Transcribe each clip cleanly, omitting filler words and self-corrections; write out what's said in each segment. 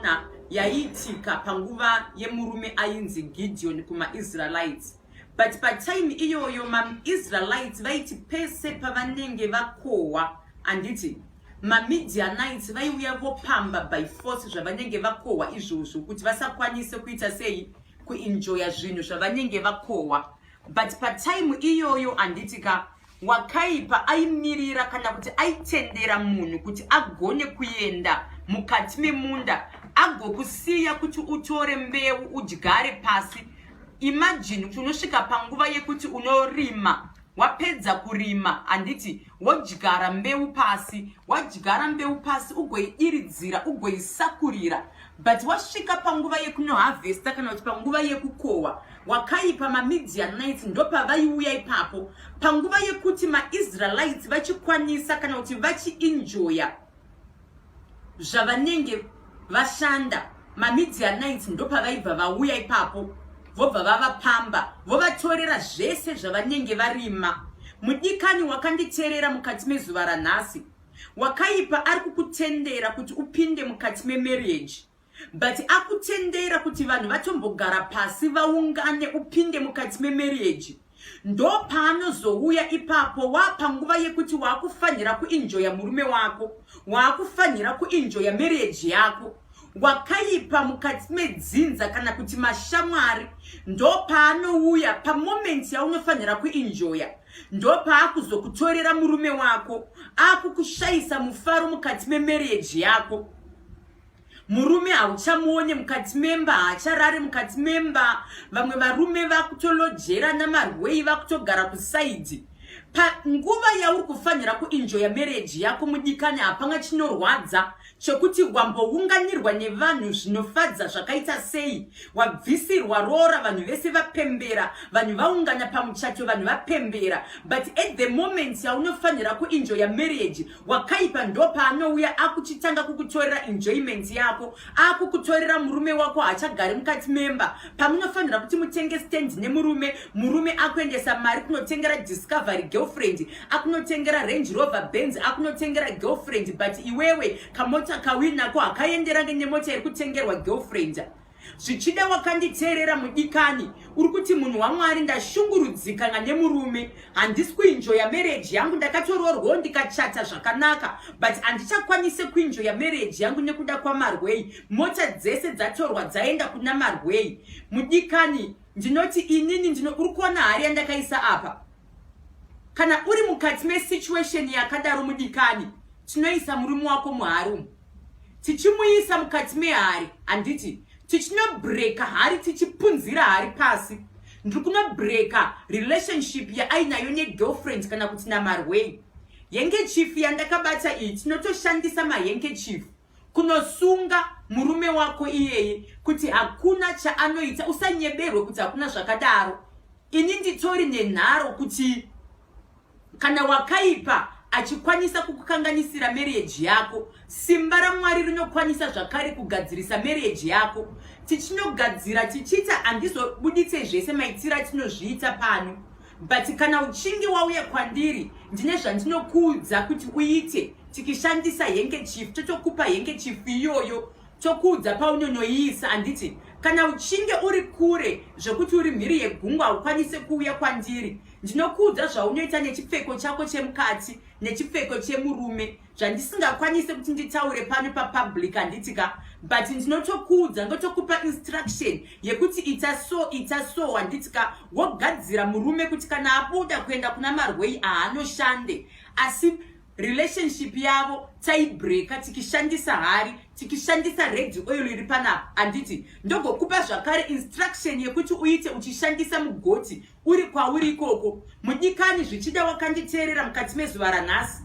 yandakaona yaiitika panguva yemurume ainzi Gideon kumaIsraelites. But patime iyoyo maIsraelites vaiti pese pavanenge vakohwa, handiti, maMidianites vaiuya vopamba by force zvavanenge vakohwa izvozvo kuti vasakwanise kuita sei, kuenjoya zvinhu zvavanenge vakohwa. But patime iyoyo, handiti ka, wakaipa aimirira kana kuti aitendera munhu kuti agone kuenda mukati memunda agokusiya kuti utore mbeu udyare pasi. Imagine kuti unosvika panguva yekuti unorima, wapedza kurima, handiti, wodyara mbeu pasi, wadyara mbeu pasi, ugoidiridzira, ugoisakurira, but wasvika panguva yekunoharvesta kana kuti panguva yekukohwa, wakaipa maMidianites ndopavaiuya ipapo panguva yekuti maIsraelites vachikwanisa kana kuti vachienjoya zvavanenge vashanda. MaMidianites ndopavaibva vauya ipapo, vobva vavapamba, vovatorera zvese zvavanenge varima. Mudikani wakanditeerera mukati mezuva ranhasi, wakaipa ari kukutendera kuti upinde mukati memarriage, but akutendera kuti vanhu vatombogara pasi vaungane upinde mukati memarriage, ndo paanozouya ipapo wapanguva yekuti waakufanira kuenjoya murume wako, waakufanira kuenjoya marriage yako. Wakaipa mukati medzinza kana kuti mashamwari ndo paanouya pamoment yaunofanira kuenjoya, ndo paakuzokutorera murume wako, akukushayisa mufaro mukati memarriage yako. Murume hauchamuone mukati memba, haacharare mukati memba. Vamwe varume vakutolodgera namarwei, vakutogara kuside. Panguva yauri kufanira kuenjoya marriage yako, mudikani, hapana chinorwadza chekuti wambounganirwa nevanhu zvinofadza zvakaita sei, wabvisirwa roora, vanhu vese vapembera, vanhu vaungana pamuchato, vanhu vapembera, but at the moment yaunofanira kuenjoya marriage, wakaipa ndo paanouya akuchitanga kukutorera enjoyment yako, akukutorera murume wako, haachagari mukati memba. Pamunofanira kuti mutenge stand nemurume, murume akuendesa mari kunotengera Discovery girlfriend, akunotengera Range Rover, Benz, akunotengera girlfriend, but iwewe kamota kawinako hakaenderange nemota iri kutengerwa girlfriend. Zvichida wakanditeerera, mudikani, uri kuti, "Munhu waMwari, ndashungurudzikana nemurume, handisi kuenjoya marriage yangu. Ndakatororwawo ndikachata zvakanaka, but handichakwanise kuenjoya marriage yangu nekuda kwamarwei. Mota dzese dzatorwa, dzaenda kuna marwei." Mudikani, ndinoti inini ndino uri kuona hari yandakaisa apa. Kana uri mukati mesituation yakadaro, mudikani, tinoisa murume wako muhari umu. Tichimuisa mukati mehari, handiti, tichinobreaka hari, tichipunzira hari pasi. Ndiri kunobreaka relationship yaainayo negirlfriend kana kuti namarwei. Handkerchief yandakabata iyi, tinotoshandisa mahandkerchief kunosunga murume wako iyeye kuti hakuna chaanoita. Usanyeberwe kuti hakuna zvakadaro. Ini nditori nenharo kuti kana wakaipa achikwanisa kukukanganisira marriage yako, simba raMwari rinokwanisa zvakare kugadzirisa marriage yako. Tichinogadzira tichiita, handizobuditse zvese maitiro atinozviita pano, but kana uchinge wauya kwandiri, ndine zvandinokuudza kuti uite tikishandisa handkerchief. Totokupa handkerchief iyoyo, tokuudza paunonoiisa, handiti? Kana uchinge uri kure zvekuti uri mhiri yegungwa, haukwanise kuuya kwandiri, ndinokuudza zvaunoita nechipfeko chako chemukati nechipfeko chemurume, zvandisingakwanisi kuti nditaure pano papublic, handiti ka? But ndinotokuudza, ndotokupa instruction yekuti ita so, ita so, handiti ka? Wogadzira murume kuti kana abuda kuenda kuna marwei, haanoshande, asi relationship yavo taibreaka tikishandisa hari, tikishandisa red oil iri panapa, handiti? Ndogokupa zvakare instruction yekuti uite uchishandisa mugoti uri kwauri ikoko. Mudikani, zvichida wakanditeerera mukati mezuva ranhasi,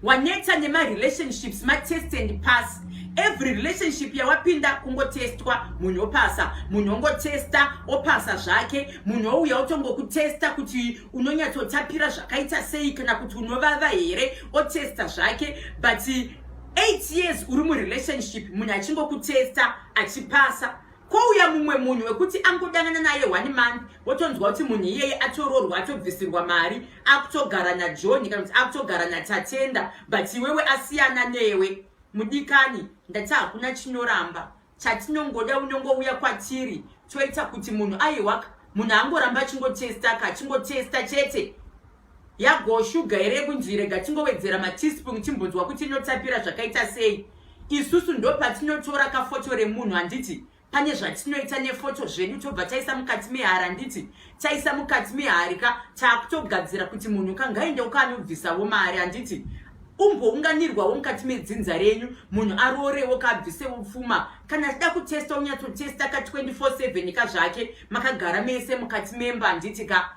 waneta nemarelationships, matest and pass. Every relationship yawapinda, kungotestwa, munhu opasa, munhu ongotesta, opasa zvake, munhu ouya otongokutesta kuti unonyatsotapira zvakaita sei kana kuti unovava here, otesta zvake. But 8 years uri murelationship, munhu achingokutesta, achipasa. Kwouya mumwe munhu wekuti angodanana naye one month, wotonzwa kuti munhu iyeye atororwa, atobvisirwa mari, akutogara naJohn kana kuti akutogara naTatenda, but iwewe asiyana newe. Mudikani, ndati hakuna chinoramba. Chatinongoda unongouya kwatiri toita kuti munhu aiwaka, munhu angoramba achingotesta ka, achingotesta chete. Yago shuga here yekunzi rega tingowedzera mateaspoon timbonzwa kuti inotapira zvakaita sei. Isusu ndopatinotora kafoto remunhu, handiti? Pane zvatinoita nefoto zvedu, tobva taisa mukati mehari, handiti? Taisa mukati mehari ka, taakutogadzira kuti munhu ka ngaende ukaanobvisawo mari, handiti? Umbounganirwawo mukati medzinza renyu, munhu aroorewo kaabvisewo pfuma. Kana achida kutesta, unyatsotesta ka 24/7 ka zvake, makagara mese mukati memba, handiti ka?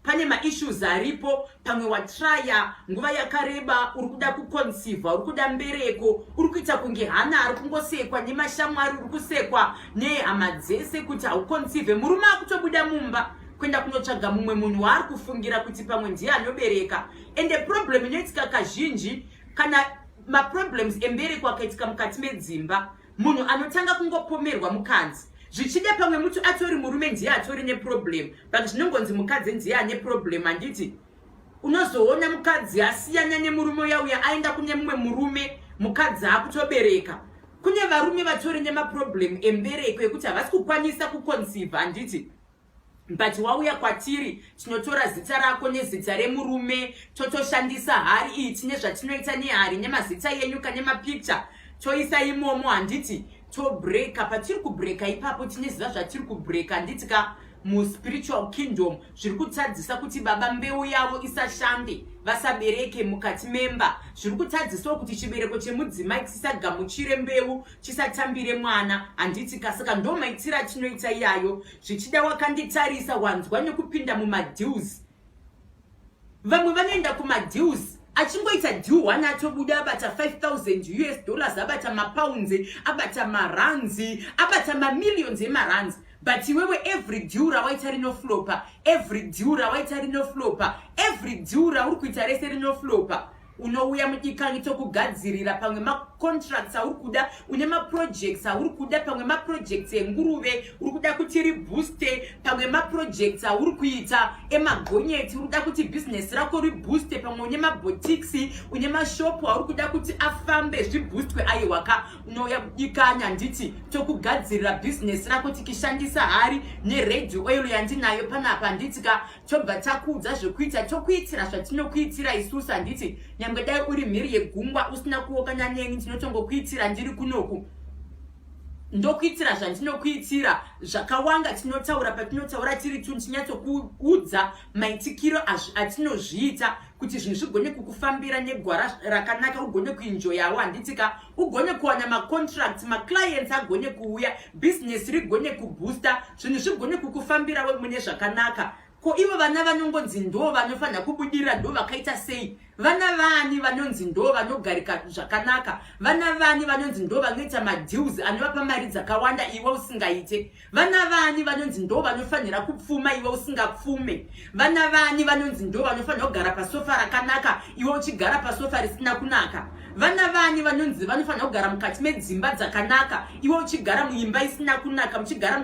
Pane maissues aripo, pamwe watraya nguva yakareba, uri kuda kuconceiva, uri kuda mbereko, uri kuita kunge hana ari kungosekwa nemashamwari, uri kusekwa nehama dzese kuti hauconceive. Murume akutobuda mumba kuenda kunotsvaga mumwe munhu waari kufungira kuti pamwe ndiye anobereka. Ende problem inoitika kazhinji kana maproblems embereko akaitika mukati medzimba, munhu anotanga kungopomerwa mukadzi. Zvichida pamwe muti atori murume ndiye atori neproblem, but zvinongonzi mukadzi ndiye ane problem, handiti? Unozoona mukadzi asiyana nemurume uya uya, aenda kune mumwe murume, mukadzi akutobereka. Kune varume vatori nemaproblem embereko ekuti havasi kukwanisa kuconceive, handiti? But wauya kwatiri, tinotora zita rako nezita remurume, totoshandisa hari iyi. Tine zvatinoita nehari nemazita yenyu kane mapicture, toisa imomo, handiti? Tobreka patiri kubreka ipapo, tineziva zvatiri kubreka, handiti ka? Muspiritual kingdom zviri kutadzisa kuti baba mbeu yavo isashande, vasabereke mukati memba, zviri kutadzisawo kuti chibereko chemudzimai chisagamuchire mbeu, chisatambire mwana, handiti ka? Saka ndo maitiro atinoita iyayo. Zvichida wakanditarisa, wanzwa nekupinda mumadeals. Vamwe vanoenda kumadeals, achingoita deal one atobuda abata 5000 US dollars, abata mapounds, abata marands, abata mamillions emarands. But iwewe every deal rawaita rinoflopa, every deal rawaita rinoflopa, every deal rauri kuita rese rinoflopa. Unouya, mudikani, tokugadzirira. Pamwe macontracts auri kuda, une maprojects auri kuda, pamwe maprojects enguruve uri kuda kuti ribooste, pamwe maprojects auri kuita emagonyeti uri kuda kuti bhizinesi rako ribooste, pamwe une maboutiques, une mashopu auri kuda kuti afambe, zviboostwe. Aiwaka, unouya, mudikani, handiti? Tokugadzirira bhizinesi rako tikishandisa hari nered oil yandinayo panapa, handiti ka? Tobva takuudza zvekuita, tokuitira zvatinokuitira isusu, handiti? Nyangwe dai uri mhiri yegungwa usina kuokana neni, ndinotongokuitira ndiri kunoku, ndokuitira zvandinokuitira. Zvakawanda tinotaura patinotaura tiri tu, tinyatsokuudza maitikiro atinozviita kuti zvinhu zvigone kukufambira negwara rakanaka, ugone kuenjoyawo, handiti ka? Ugone kuwana macontracts, maclients agone kuuya, bhizinesi rigone kuboosta, zvinhu zvigone kukufambirawo mune zvakanaka. Ko ivo vana vanongonzi ndo vanofanira kubudirira ndo vakaita sei? Vana vani vanonzi ndo vanogarika zvakanaka? Vana vani vanonzi ndo vanoita madeals anovapa mari dzakawanda, iwe usingaite? Vana vani vanonzi ndo vanofanira kupfuma, iwe usingapfume? Vana vani vanonzi ndo vanofanira kugara pasofa rakanaka, iwe uchigara pasofa risina kunaka? Vana vani vanonzi vanofanira kugara mukati medzimba dzakanaka, iwe uchigara muimba isina kunaka, muchigara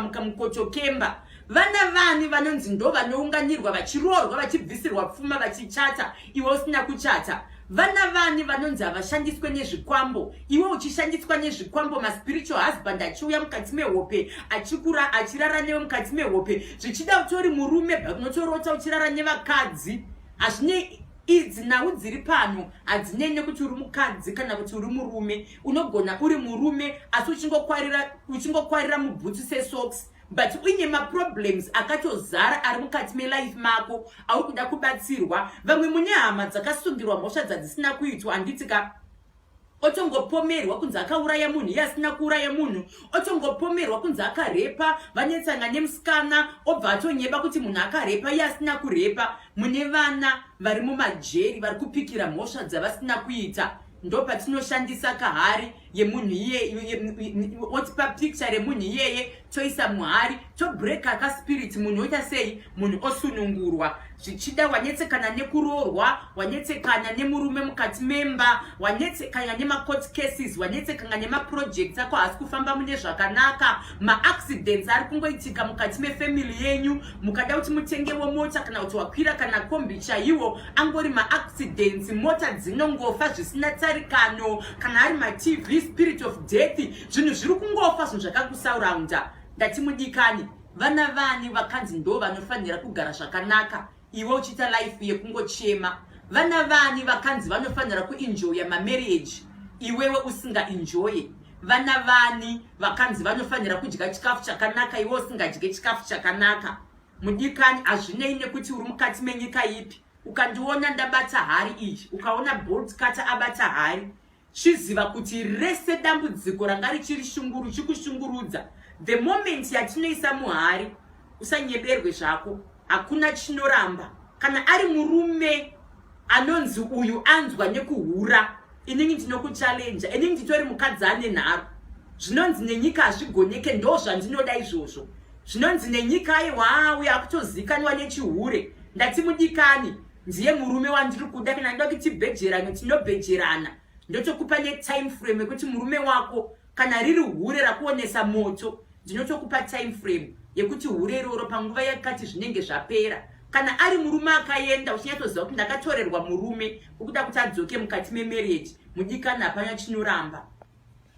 mukamukoto kemba? Vana vani vanonzi ndo vanounganirwa vachiroorwa, vachibvisirwa pfuma, vachichata, iwe usina kuchata? Vana vani vanonzi havashandiswe nezvikwambo, iwe uchishandiswa nezvikwambo, maspiritual husband achiuya mukati mehope, achikura, achirara newe mukati mehope? Zvichida utori murume, unotorota uchirara nevakadzi. Hazvinei, idzi nhau dziri pano hadzinei nekuti uri mukadzi kana kuti uri murume. Unogona uri murume asi uchingokwarira mubhutsu sesocks, but uine maproblems akatozara ari mukati melife mako auri kuda kubatsirwa. Vamwe mune hama dzakasungirwa mhosva dzadzisina kuitwa, handiti ka? Otongopomerwa kunzi akauraya munhu, iye asina kuuraya munhu. Otongopomerwa kunzi akarepa, vanetsanga nemusikana, obva atonyeba kuti munhu akarepa, iye asina kurepa. Mune vana vari mumajeri vari kupikira mhosva dzavasina kuita. Ndo patinoshandisa kahari. yemunhu iye, wotipa picture remunhu iyeye, toisa muhari, tobreka kaspirit, munhu oita sei? Munhu osunungurwa. Zvichida wanetsekana nekuroorwa, wanetsekana nemurume mukati memba, wanetsekana nemacourt cases, wanetsekana nemaprojects ako haasi kufamba mune zvakanaka, maaccidents ari kungoitika mukati mefamily yenyu. Mukada kuti mutengewo mota kana kuti wakwira kana kombi chaiwo, angori maaccidents, mota dzinongofa zvisina tsarikano. Kana ari maTV, spirit of death, zvinhu zviri kungofa, zvinhu zvakakusauraunda. Ndati mudikani, vana vani vakanzi ndo vanofanira kugara zvakanaka, iwe uchiita life yekungochema? Vana vani vakanzi vanofanira kuenjoya mamarriage, iwewe usingaenjoye? Vana vani vakanzi vanofanira kudya chikafu chakanaka, iwe usingadye chikafu chakanaka? Mudikani, hazvinei nekuti uri mukati menyika ipi. Ukandiona ndabata hari iyi, ukaona Bolt Cutter abata hari, chiziva kuti rese dambudziko ranga richiri shunguru chikushungurudza, the moment yatinoisa muhari, usanyeberwe zvako, hakuna chinoramba. Kana ari murume anonzi uyu anzwa nekuhura, inini ndinokuchallenja. Inini nditori mukadzi ane nharo. Zvinonzi nenyika hazvigoneke, ndo zvandinoda izvozvo. Zvinonzi nenyika aiwa, uyo akutozikanwa nechihure, ndati mudikani, ndiye murume wandiri kuda. Kana ndoda kuti tibhejerane, tinobhejerana. Ndotokupa netime frame yekuti murume wako kana riri hure rakuonesa moto, ndinotokupa time frame yekuti hure iroro panguva yakati zvinenge zvapera. Kana ari murume akaenda, uchinyatsoziva kuti ndakatorerwa murume, ukuda kuti adzoke mukati memarriage, mudikani, hapana chinoramba.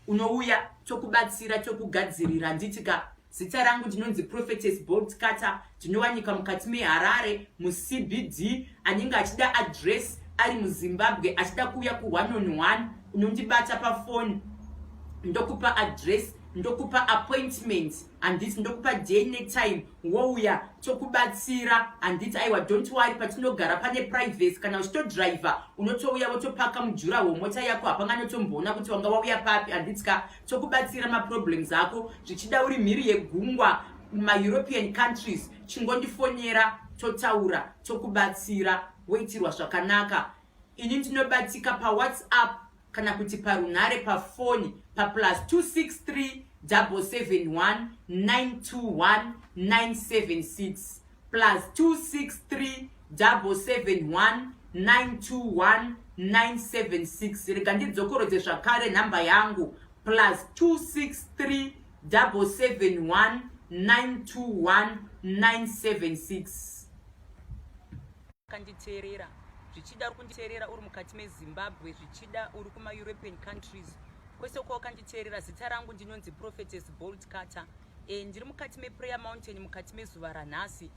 Unouya, tokubatsira, tokugadzirira, handiti ka? Zita rangu ndinonzi Prophetess Bolt Cutter. Ndinowanika mukati meHarare muCBD. Anenge achida address ari muZimbabwe, achida kuuya ku1 on 1, unondibata pafoni, ndokupa address, ndokupa appointment, handiti? Ndokupa day netime, wouya, tokubatsira, handiti? Aiwa, don't worry, patinogara pane privacy. Kana uchitodhiraivha, unotouya wotopaka mudurawall mota yako, hapanganotomboona kuti wanga wauya papi, handiti ka? Tokubatsira maproblems ako. Zvichida uri mhiri yegungwa, maEuropean countries, chingondifonera, totaura, tokubatsira, woitirwa zvakanaka. Ini ndinobatika paWhatsApp kana kuti parunhare, pafoni, paplus 263 771 921 976, plus 263 771 921 976. Rega ndidzokorodze zvakare nhamba yangu: plus 263 771 921 976. Kanditeerera, zvichida uri kunditeerera uri mukati meZimbabwe, zvichida uri kumaEuropean countries, kwese kwawakanditeerera, zita rangu ndinonzi Prophetess Bolt Cutter. Ndiri mukati mePrayer Mountain mukati mezuva ranhasi.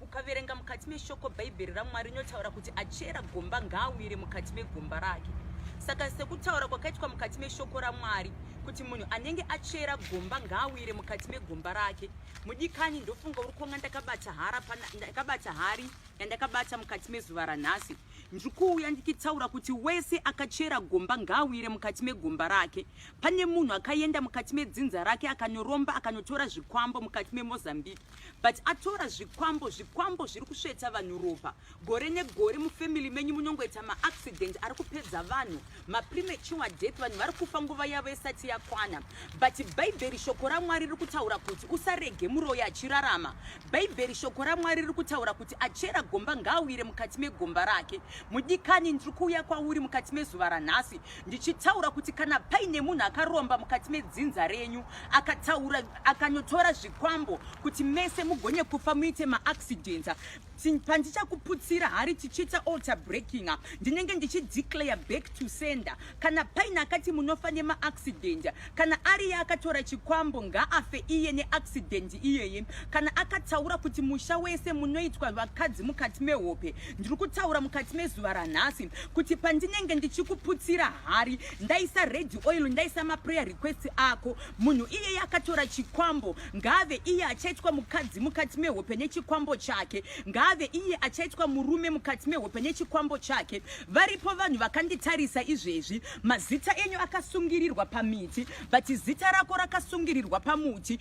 Ukaverenga mukati meshoko, Bhaibheri raMwari rinotaura kuti achera gomba ngaawire mukati megomba rake. Saka sekutaura kwakaitwa mukati meshoko raMwari kuti munhu anenge achera gomba ngaawire mukati megomba rake, mudikani, ndofunga uri kuonga ndakabata hara, ndakabata hari yandakabata mukati mezuva ranhasi. Ndiri kuuya ndichitaura kuti wese akachera gomba ngaawire mukati megomba rake. Pane munhu akaenda mukati medzinza rake, akanoromba, akanotora zvikwambo mukati meMozambique, but atora zvikwambo, zvikwambo zviri kusveta vanhu ropa gore negore. Mufamily menyu munongoita maaccident ari kupedza vanhu, mapremature death, vanhu vari kufa nguva yavo isati yakwana. But Bhaibheri, shoko raMwari riri kutaura kuti usarege muroyi achirarama. Bhaibheri, shoko raMwari riri kutaura kuti achera gomba ngaawire mukati megomba rake. Mudikani, ndiri kuuya kwauri mukati mezuva ranhasi ndichitaura kuti kana paine munhu akaromba mukati medzinza renyu, akataura, akanotora zvikwambo kuti mese mugone kufa, muite maaccidents, pandichakuputsira hari tichiita altar breaking, ndinenge ndichideclare back to sender. Kana paine akati munofa nemaaccident, kana ariye akatora chikwambo, ngaafe iye neaccident iyeye. Kana akataura kuti musha wese munoitwa vakadzi mukati mehope, ndiri kutaura mukati mezuva ranhasi kuti pandinenge ndichikuputsira hari, ndaisa red oil, ndaisa maprayer request ako, munhu iyeye akatora chikwambo ngaave iye achaitwa mukadzi mukati mehope nechikwambo chake. Ngaave Ngaave iye achaitwa murume mukati mehope nechikwambo chake. Varipo vanhu vakanditarisa izvezvi, mazita enyu akasungirirwa pamiti, but zita rako rakasungirirwa pamuti.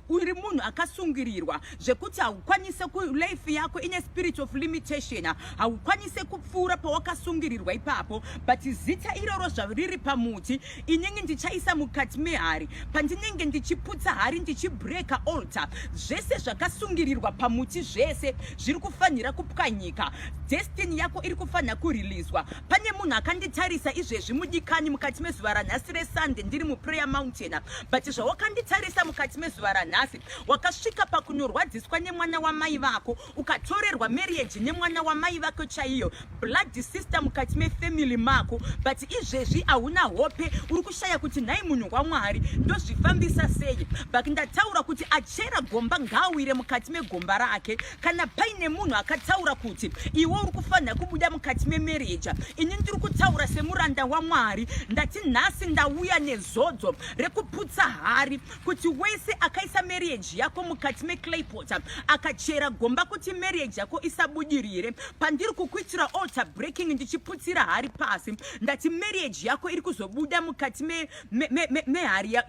Uri munhu akasungirirwa zvekuti haukwanise life yako ine spirit of limitation, haukwanise kupfuura pawakasungirirwa ipapo, but zita iroro zvariri pamuti, inini ndichaisa mukati mehari. Pandinenge ndichiputsa hari, ndichibreka altar, zvese zvakasungirirwa pamuti zvese zviri kufanira kupwanyika. Destiny yako iri kufanira kurilizwa. Pane munhu akanditarisa izvezvi, mudikani, mukati mezuva ranhasi reSunday, ndiri muPrayer Mountain, but zvawakanditarisa mukati mezuva ranhasi, wakasvika pakunorwadziswa nemwana wamai vako, ukatorerwa marriage nemwana wamai vako chaiyo, blood sister mukati mefamily mako, but izvezvi hauna hope, uri kushaya kuti nhai munhu waMwari, ndozvifambisa sei? But ndataura kuti achera gomba ngaawire mukati megomba rake. Kana paine munhu akataura kuti iwe uri kufanira kubuda mukati memarriage, ini ndiri kutaura semuranda waMwari, ndati nhasi ndauya nezodzo rekuputsa hari, kuti wese akaisa marriage yako mukati meclaypot, akachera gomba kuti marriage yako isabudirire, pandiri kukuitira altar breaking, ndichiputsira hari pasi, ndati marriage yako iri kuzobuda mukati mehari me, me, me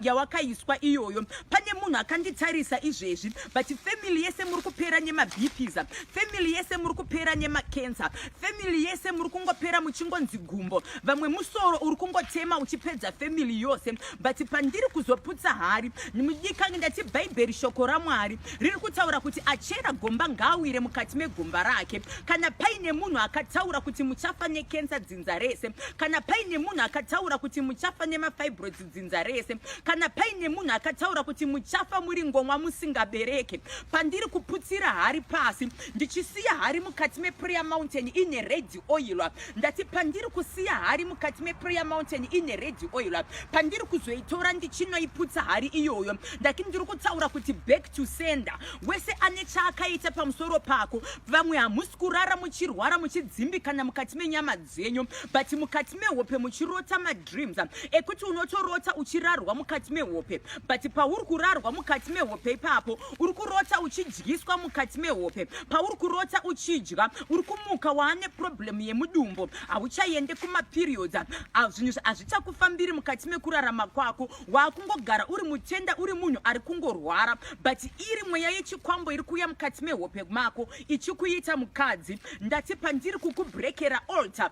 yawakaiswa iyoyo. Pane munhu akanditarisa izvezvi, but family yese muri kupera nemaBPs, family yese muri kupera nemacancer, family yese muri kungopera muchingonzi gumbo, vamwe musoro uri kungotema uchipedza family yose. But pandiri kuzoputsa hari, mudikani, ndati Bhaibheri, shoko raMwari riri kutaura kuti achera gomba ngaawire mukati megomba rake. Kana paine munhu akataura kuti muchafa nekensa dzinza rese, kana paine munhu akataura kuti muchafa nemafibroids dzinza rese, kana paine munhu akataura kuti muchafa muri ngomwa musingabereke, pandiri kuputsira hari pasi, ndichisiya hari mukati mePrayer Mountain ine red oil, ndati pandiri kusiya hari mukati mePrayer Mountain ine red oil, pandiri kuzoitora ndichinoiputsa hari iyoyo, ndati ndiri kutaura kuti back to sender wese ane chaakaita pamusoro pako. Vamwe hamusi kurara muchirwara, muchidzimbikana mukati menyama dzenyu, but mukati mehope muchirota madreams ekuti unotorota uchirarwa mukati mehope, but pauri kurarwa mukati mehope ipapo, uri kurota uchidyiswa mukati mehope. Pauri kurota uchidya, uri kumuka waane problem yemudumbu, hauchaende kumaperiods, zvinhu hazvichakufambiri mukati mekurarama kwako, waakungogara uri mutenda, uri munhu ari kungorwara, but iri mweya yechikwambo iri kuuya mukati mehope mako ichikuita mukadzi. Ndati pandiri kukubrekera altar,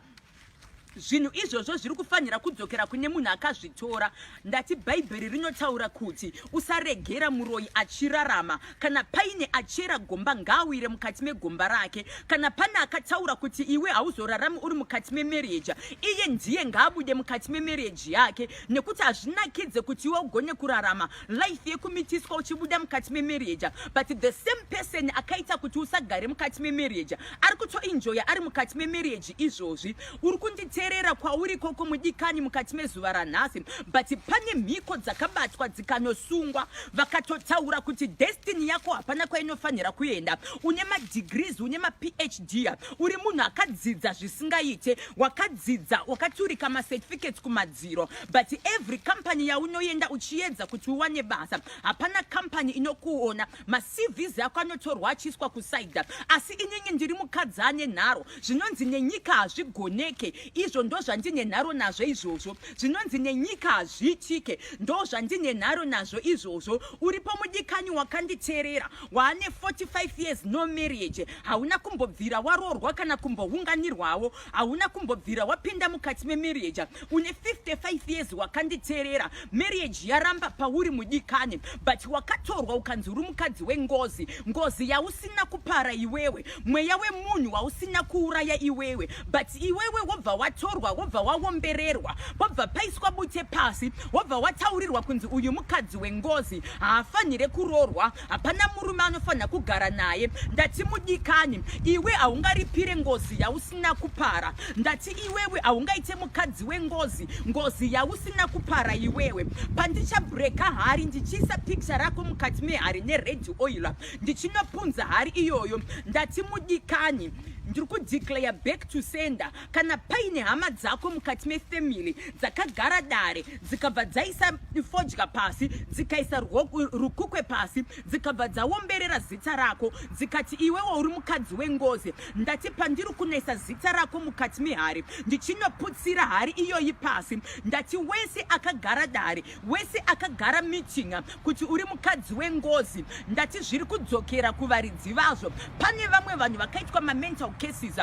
zvinhu izvozvo zviri kufanira kudzokera kune munhu akazvitora. Ndati Bhaibheri rinotaura kuti usaregera muroyi achirarama. Kana paine achera gomba, ngaawire mukati megomba rake. Kana pane akataura kuti iwe hauzorarami uri mukati memarriage, iye ndiye ngaabude mukati memarriage yake, nekuti hazvinakidze kuti iwe ugone kurarama life yekumitiswa uchibuda mukati memarriage, but the same person akaita kuti usagare mukati memarriage ari kutoenjoya ari mukati memarriage izvozvi. Uri kunditeerera kwauri koko, mudikani, mukati mezuva ranhasi, but pane mhiko dzakabatwa dzikanosungwa, vakatotaura kuti destiny yako hapana kwainofanira kuenda. Une madegrees, une maPhD, uri munhu akadzidza zvisingaite, wakadzidza, wakaturika macertificates kumadziro, but every company yaunoenda uchiedza kuti uwane basa, hapana company inokuona. MaCVs ako anotorwa achiiswa kusaidha. Asi inini ndiri mukadzi ane nharo. Zvinonzi nenyika hazvigoneke, izvo ndo zvandine nharo nazvo izvozvo. Zvinonzi nenyika hazviitike, ndo zvandine nharo nazvo izvozvo. Uripo mudikani wakanditeerera, waane 45 years, no marriage, hauna kumbobvira waroorwa kana kumbounganirwawo, hauna kumbobvira wapinda mukati memarriage. Une 55 years, wakanditeerera, marriage yaramba pauri, mudikani, but wakatorwa ukanzi uri mukadzi wengozi, ngozi yausina kupara iwewe, mweya wemunhu wausina kuuraya iwewe, but iwewe wobva watorwa, wobva waombererwa, wobva paiswa bute pasi, wobva wataurirwa kunzi uyu mukadzi wengozi, haafanire kuroorwa, hapana murume anofanira kugara naye. Ndati mudikani, iwe haungaripire ngozi yausina kupara. Ndati iwewe haungaite mukadzi wengozi, ngozi yausina kupara iwewe. Pandichabhreka hari, ndichiisa picture rako mukati mehari nered oil, ndichinopunza hari iyoyo, ndati mudikani, Ndiri kudeclare back to sender. Kana paine hama dzako mukati mefamily dzakagara dare, dzikabva dzaisa fodya pasi, dzikaisa rukukwe pasi, dzikabva dzaomberera zita rako, dzikati iwewo uri mukadzi wengozi, ndati pandiri kunoisa zita rako mukati mehari, ndichinoputsira hari iyoyi pasi, ndati wese akagara dare, wese akagara meeting kuti uri mukadzi wengozi, ndati zviri kudzokera kuvaridzi vazvo. Pane vamwe vanhu vakaitwa mamental cases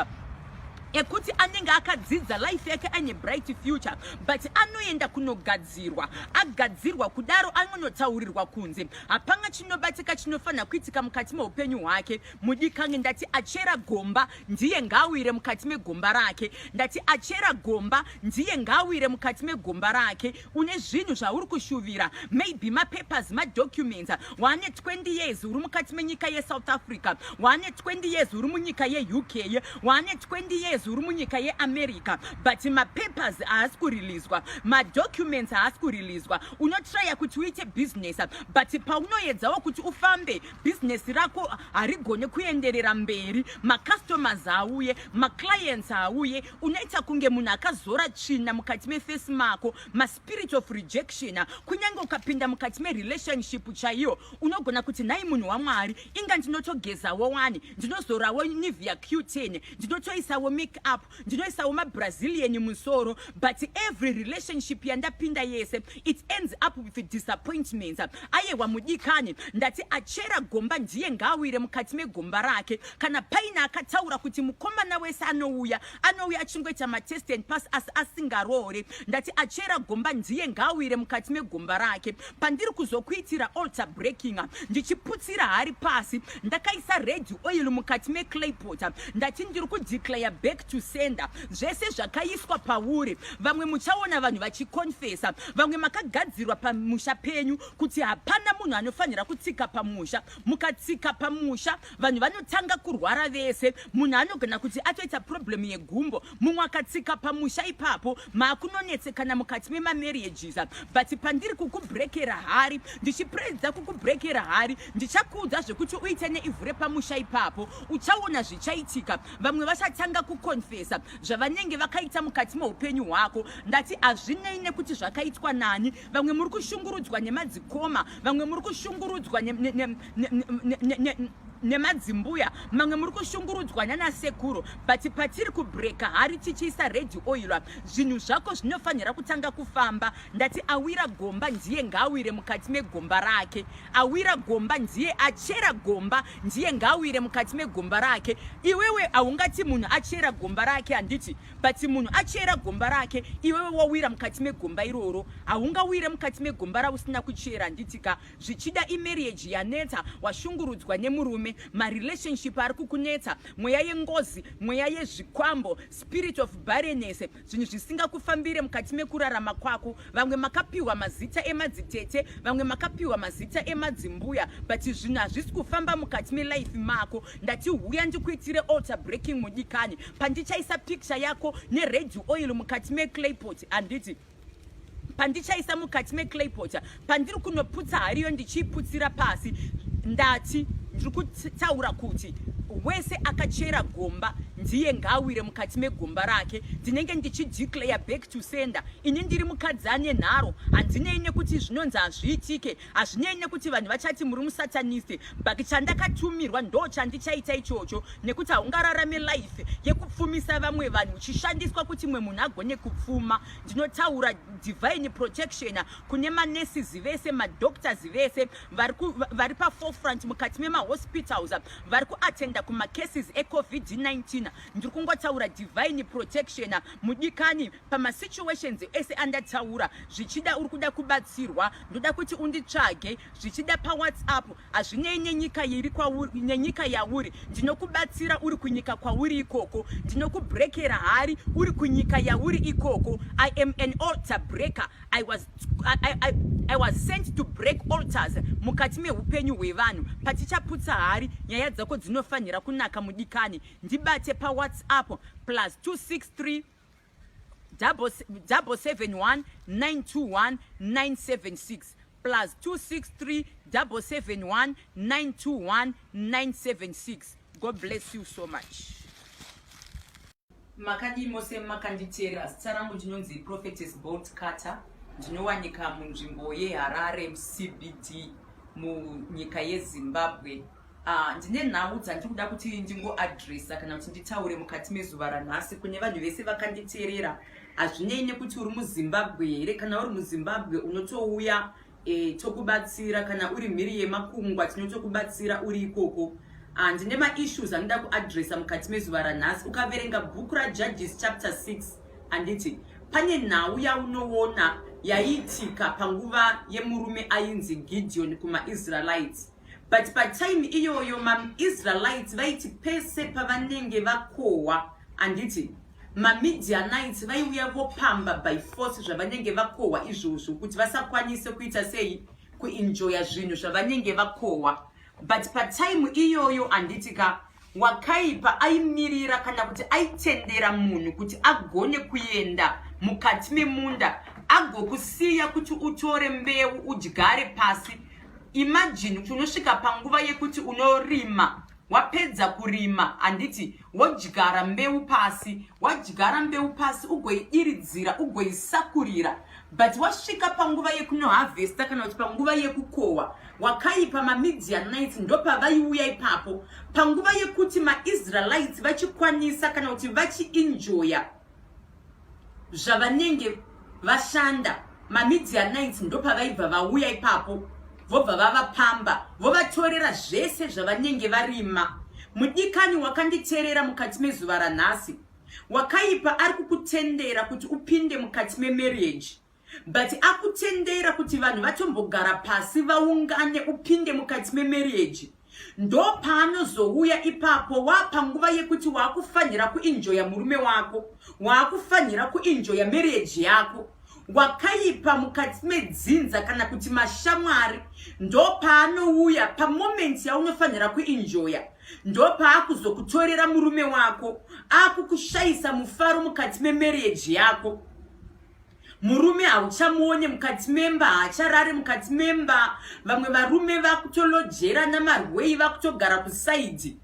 ekuti anenge akadzidza life yake aine bright future, but anoenda kunogadzirwa, agadzirwa kudaro anonotaurirwa kunze, hapana chinobatika chinofanira kuitika mukati meupenyu hwake. Mudikange, ndati achera gomba ndiye ngaawire mukati megomba rake. Ndati achera gomba ndiye ngaawire mukati megomba rake. Une zvinhu zvauri kushuvira, maybe mapapers, madocuments. Waane 20 years uri mukati menyika yeSouth Africa, waane 20 years uri munyika yeUK, waane 20 years uri munyika yeAmerica, but mapapers haasi kureleaswa, madocuments haasi kureleaswa. Unotraya kuti uite business, but paunoedzawo kuti ufambe, bhizinesi rako harigone kuenderera mberi. Macustomers auye, maclients auye, unoita kunge munhu akazora tsvina mukati meface mako. Maspirit of rejection. Kunyange ukapinda mukati merelationship chaiyo, unogona kuti, "Nhai munhu waMwari, inga ndinotogezawo wani, ndinozorawo Nivea Q10, ndinotoisawo make up, ndinoisawo mabrazilian musoro, but every relationship yandapinda yese, it ends up with disappointments." Ayewa mudikani, ndati achera gomba ndiye ngaawire mukati megomba rake. Kana paine akataura kuti mukomana wese anouya, anouya achingoita matest and pass asi asingaroore, ndati achera gomba ndiye ngaawire mukati megomba rake. Pandiri kuzokuitira altar breaking, ndichiputsira hari pasi, ndakaisa red oil mukati meclaypot, ndati ndiri kudeclare back to sender zvese zvakaiswa pauri. Vamwe muchaona vanhu vachikonfesa. Vamwe makagadzirwa pamusha penyu kuti hapana munhu anofanira kutsika pamusha. Mukatsika pamusha, vanhu vanotanga kurwara vese. Munhu anogona kuti atoita problem yegumbo, mumwe akatsika pamusha ipapo, maakunonetsekana mukati memamarriages. But pandiri kukubrekera hari, ndichipedza kukubrekera hari, ndichakuudza zvekuti uite neivhu repamusha ipapo. Uchaona zvichaitika. Vamwe vachatanga kukonfesa zvavanenge vakaita mukati meupenyu hwako. Ndati hazvinei nekuti zvakaitwa nani. Vamwe muri kushungurudzwa nemadzikoma, vamwe muri kushungurudzwa nemadzimbuya, mamwe muri kushungurudzwa nanasekuru, but patiri kubreka hari tichiisa red oil, zvinhu zvako zvinofanira kutanga kufamba. Ndati awira gomba ndiye ngaawire mukati megomba rake. Awira gomba ndiye, achera gomba ndiye ngaawire mukati megomba rake. Iwewe haungati munhu achera gomba rake, handiti? But munhu achera gomba rake, iwewe wawira mukati megomba iroro. Haungawire mukati megomba rausina kuchera, handitika? Zvichida imarriage yanetsa, washungurudzwa nemurume, marelationship ari kukunetsa, mweya yengozi, mweya yezvikwambo, spirit of barrenness, zvinhu zvisingakufambire mukati mekurarama kwako. Vamwe makapiwa mazita emadzitete, vamwe makapiwa mazita emadzimbuya, but zvinhu hazvisi kufamba mukati melife mako. Ndati huya ndikuitire altar breaking, mudikani, pandichaisa picture yako nered oil mukati meclaypot, handiti? Pandichaisa mukati meclaypot, pandiri kunoputsa hariyo ndichiiputsira pasi, ndati ndiri kutaura kuti wese akachera gomba ndiye ngaawire mukati megomba rake. Ndinenge ndichideclare back to sender. Ini ndiri mukadzi ane nharo. Handinei nekuti zvinonzi hazviitike, hazvinei nekuti vanhu vachati muri musatanist, but chandakatumirwa ndo chandichaita ichocho, nekuti haungararame life yekupfumisa vamwe vanhu uchishandiswa kuti mumwe munhu agone kupfuma. Ndinotaura divine protection kune manurses vese, madoctors vese vari paforefront mukati memahospitals, vari kuatenda kumacases eCOVID-19. Ndiri kungotaura divine protection, mudikani, pamasituations ese andataura. Zvichida uri kuda kubatsirwa, ndoda kuti unditsvage, zvichida paWhatsApp. Hazvinei nenyika iri nenyika yauri, ndinokubatsira uri kunyika kwauri ikoko. Ndinokubrekera hari uri kunyika yauri ikoko. I am an altar breaker. I was sent to break altars mukati meupenyu hwevanhu. Patichaputsa hari, nyaya dzako dzinofanira kunaka. Mudikani, ndibate paWhatsApp, +263 771 921 976, +263 771 921 976. God bless you so much. Makadii mose makanditeerera? Zita rangu ndinonzi Prophetess Bolt Carter, ndinowanika munzvimbo yeHarare CBD munyika yeZimbabwe. Ndine nhau dzandiri kuda kuti ndingoadresa kana kuti nditaure mukati mezuva ranhasi kune vanhu vese vakanditeerera. Hazvinei nekuti uri muZimbabwe here, kana uri muZimbabwe unotouya tokubatsira, kana uri mhiri yemakungwa tinotokubatsira uri ikoko. Ndine maissues anoda kuadresa mukati mezuva ranhasi. Ukaverenga bhuku raJudges chapter 6, handiti pane nhau yaunoona yaiitika panguva yemurume ainzi Gideon kumaIsraelites? But patime iyoyo maIsraelites vaiti pese pavanenge vakohwa, handiti maMidianites vaiuya vopamba by force zvavanenge vakohwa izvozvo, kuti vasakwanise kuita sei, kuenjoya zvinhu zvavanenge vakohwa. But patime iyoyo, handiti ka, wakaipa aimirira kana kuti aitendera munhu kuti agone kuenda mukati memunda, agokusiya kuti utore mbeu udyare pasi. Imagine kuti unosvika panguva yekuti unorima, wapedza kurima, handiti wodyara mbeu pasi, wadyara mbeu pasi, ugoidiridzira, ugoisakurira, but wasvika panguva yekunoharvesta kana kuti panguva yekukohwa, wakaipa maMidianites ndopavaiuya ipapo, panguva yekuti maIsraelites vachikwanisa kana kuti vachienjoya zvavanenge vashanda, maMidianites ndopavaibva vauya ipapo, vobva vavapamba, vovatorera zvese zvavanenge varima. Mudikani wakanditeerera mukati mezuva ranhasi, wakaipa ari kukutendera kuti upinde mukati memarriage, but akutendera kuti vanhu vatombogara pasi vaungane upinde mukati memarriage, ndo paanozouya ipapo wapanguva yekuti waakufanira kuenjoya murume wako, waakufanira kuenjoya marriage yako. Wakaipa mukati medzinza kana kuti mashamwari ndo paanouya pamoment yaunofanira kuenjoya, ndo paakuzokutorera murume wako, akukushayisa mufaro mukati memarriage yako. Murume hauchamuone mukati memba, haacharari mukati memba. Vamwe varume vakutolojera namarwei, vakutogara kuside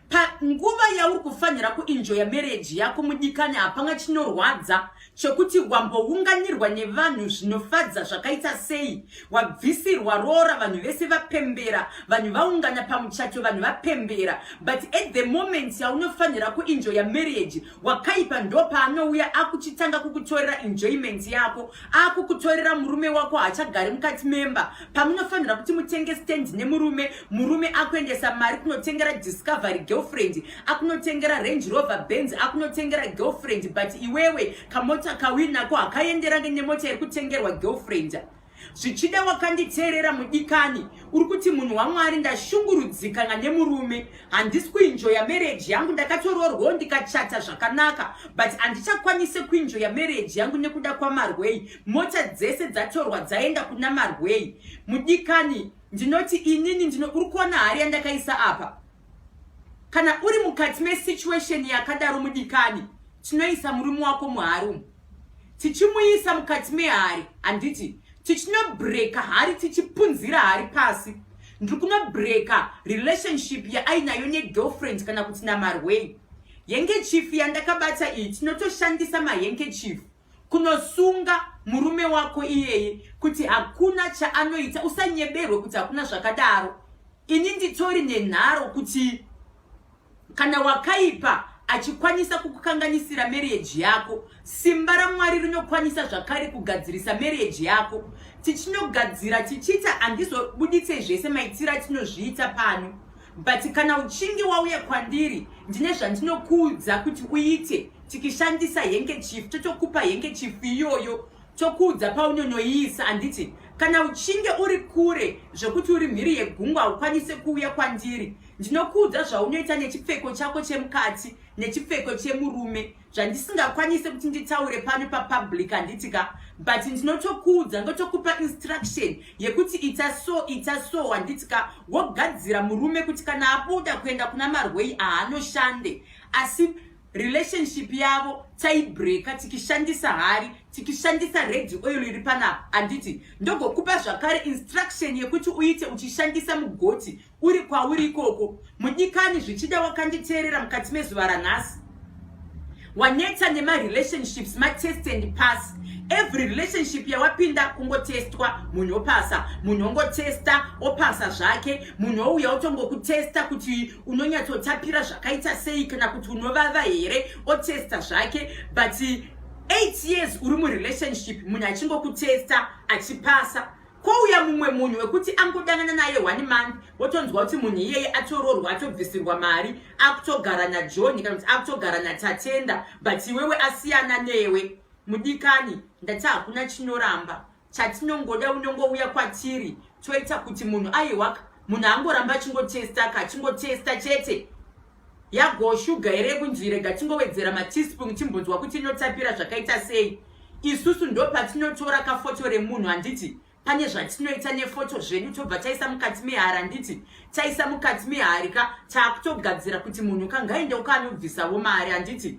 panguva yauri kufanira kuenjoya marriage yako. Mudikani, hapana chinorwadza chekuti wambounganirwa nevanhu zvinofadza zvakaita sei, wabvisirwa roora, vanhu vese vapembera, vanhu vaungana pamuchato, vanhu vapembera, but at the moment yaunofanira kuenjoya marriage, wakaipa ndo paanouya akuchitanga kukutorera enjoyment yako, akukutorera murume wako, haachagari mukati memba. Pamunofanira kuti mutenge stand nemurume, murume akuendesa mari kunotengera Discovery girlfriend, akunotengera Range Rover Benz, akunotengera girlfriend, but iwewe kamota kawinako hakaenderange nemota iri kutengerwa girlfriend. Zvichida wakanditeerera, mudikani, uri kuti, "Munhu waMwari, ndashungurudzikana nemurume, handisi kuenjoya marriage yangu. Ndakatororwawo ndikachata zvakanaka, but handichakwanise kuenjoya marriage yangu nekuda kwamarwei. Mota dzese dzatorwa, dzaenda kuna marwei." Mudikani, ndinoti inini ndino uri kuona hari yandakaisa apa. Kana uri mukati mesituation yakadaro, mudikani, tinoisa murume wako muhari umu. Tichimuisa mukati mehari, handiti tichinobreaka hari, tichipunzira hari pasi. Ndiri kunobreaka relationship yaainayo negirlfriend kana kuti namarwei. Handkerchief yandakabata iyi, tinotoshandisa mahandkerchief kunosunga murume wako iyeye kuti hakuna chaanoita. Usanyeberwe kuti hakuna zvakadaro. Ini nditori nenharo kuti kana wakaipa achikwanisa kukukanganisira marriage yako, simba raMwari rinokwanisa zvakare kugadzirisa marriage yako. Tichinogadzira tichiita, handizobuditse zvese maitiro atinozviita pano, but kana uchinge wauya kwandiri, ndine zvandinokuudza kuti uite tikishandisa handkerchief. Totokupa handkerchief iyoyo, tokuudza paunonoiisa, handiti? Kana uchinge uri kure zvekuti uri mhiri yegungwa, haukwanise kuuya kwandiri, ndinokuudza zvaunoita nechipfeko chako chemukati nechipfeko chemurume, zvandisingakwanise kuti nditaure pano papublic, handiti ka? But ndinotokuudza, ndotokupa instruction yekuti ita so, ita so, handiti ka? Wogadzira murume kuti kana abuda kuenda kuna marwei haanoshande, asi relationship yavo taibreaka tikishandisa hari, tikishandisa red oil iri panapa, handiti? Ndogokupa zvakare instruction yekuti uite uchishandisa mugoti uri kwauri ikoko. Mudikani, zvichida wakanditeerera mukati mezuva ranhasi. Wanetsa nemarelationships, matest and pass. Every relationship yawapinda kungotestwa, munhu opasa, munhu ongotesta opasa zvake, munhu ouya otongokutesta kuti unonyatsotapira zvakaita sei kana kuti unovava here, otesta zvake. But 8 years uri murelationship, munhu achingokutesta achipasa. Kwouya mumwe munhu wekuti angodanana naye one month, wotonzwa kuti munhu iyeye atororwa, atobvisirwa mari, akutogara naJohn kana kuti akutogara naTatenda, but iwewe asiyana newe. Mudikani, ndati hakuna chinoramba. Chatinongoda, unongouya kwatiri, toita kuti munhu aiwaka, munhu angoramba achingotesta ka, achingotesta chete. Yagoshuga here kunzi rega tingowedzera mateaspoon, timbonzwa kuti inotapira zvakaita sei? Isusu ndo patinotora kafoto remunhu, handiti? Pane zvatinoita nefoto zvedu, tobva taisa mukati mehari, handiti? Taisa mukati mehari ka, taakutogadzira kuti munhu kangaendewo kaanobvisawo mari, handiti?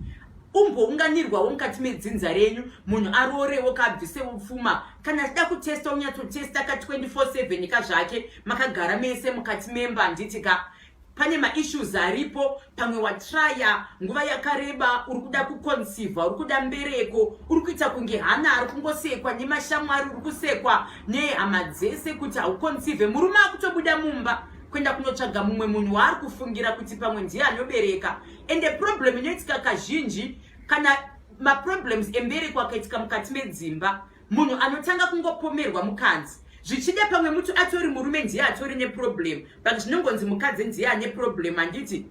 Umbounganirwawo mukati medzinza renyu, munhu aroorewo, kaabvisewo pfuma. Kana achida kutesta, unyatsotesta ka24/7 kazvake, makagara mese mukati memba, handiti ka? Pane maissues aripo. Pamwe watraya nguva yakareba, uri kuda kuconceiva, uri kuda mbereko, uri kuita kunge hana ari kungosekwa nemashamwari, uri kusekwa nehama dzese kuti hauconceive. Murume akutobuda mumba kuenda kunotsvaga mumwe munhu waari kufungira kuti pamwe ndiye anobereka. Ende problem inoitika kazhinji, kana maproblems embereko akaitika mukati medzimba, munhu anotanga kungopomerwa mukadzi. Zvichida pamwe muti atori murume ndiye atori neproblem, but zvinongonzi mukadzi ndiye ane problem, handiti?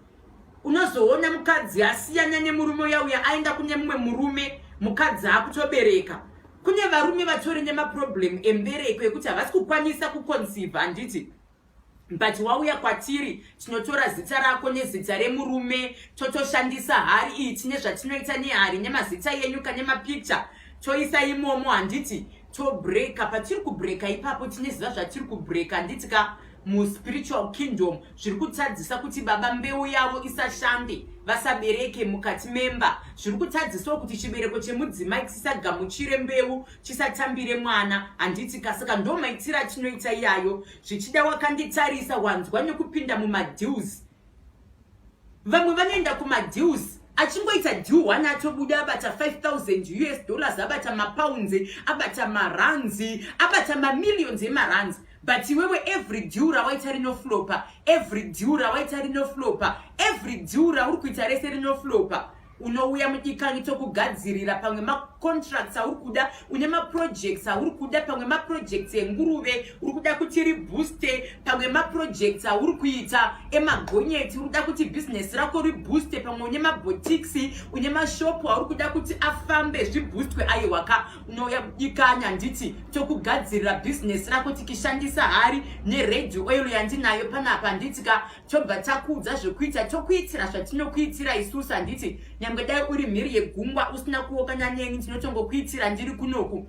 Unozoona mukadzi asiyana nemurume uya uya, aenda kune mumwe murume, mukadzi akutobereka. Kune varume vatori nemaproblem embereko ekuti havasi kukwanisa kuconceive, handiti? But wauya kwatiri, tinotora zita rako nezita remurume, totoshandisa hari iyi. Tine zvatinoita nehari nemazita yenyu kane mapicture, toisa imomo, handiti? Tobreka. Patiri kubreka ipapo, tineziva zvatiri kubreka, handiti ka? Muspiritual kingdom, zviri kutadzisa kuti baba mbeu yavo isashande, vasabereke mukati memba, zviri kutadzisawo kuti chibereko chemudzimai chisagamuchire mbeu, chisatambire mwana, handiti ka? Saka ndo maitiro atinoita iyayo. Zvichida wakanditarisa, wanzwa nekupinda mumadeals. Vamwe vanoenda kumadeals, achingoita deal one atobuda abata US$5000, abata mapounds, abata marands, abata mamillions emarands. But iwewe, every deal rawaita rinoflopa, every deal rawaita rinoflopa, every deal rauri kuita rese rinoflopa. Unouya, mudikani, tokugadzirira. Pamwe macontracts auri kuda, une maprojects auri kuda, pamwe maprojects enguruve uri kuda kuti ribooste, pamwe maprojects auri kuita emagonyeti, uri kuda kuti bhizinesi rako ribooste, pamwe une maboutiques, une mashopu auri kuda kuti afambe, zviboostwe. Aiwaka, unouya, mudikani, handiti? Tokugadzirira bhizinesi rako tikishandisa hari nered oil yandinayo panapa, handiti ka? Tobva takuudza zvekuita, tokuitira zvatinokuitira isusu, handiti? Nyangwe dai uri mhiri yegungwa usina kuokana neni, ndinotongokuitira ndiri kunoku,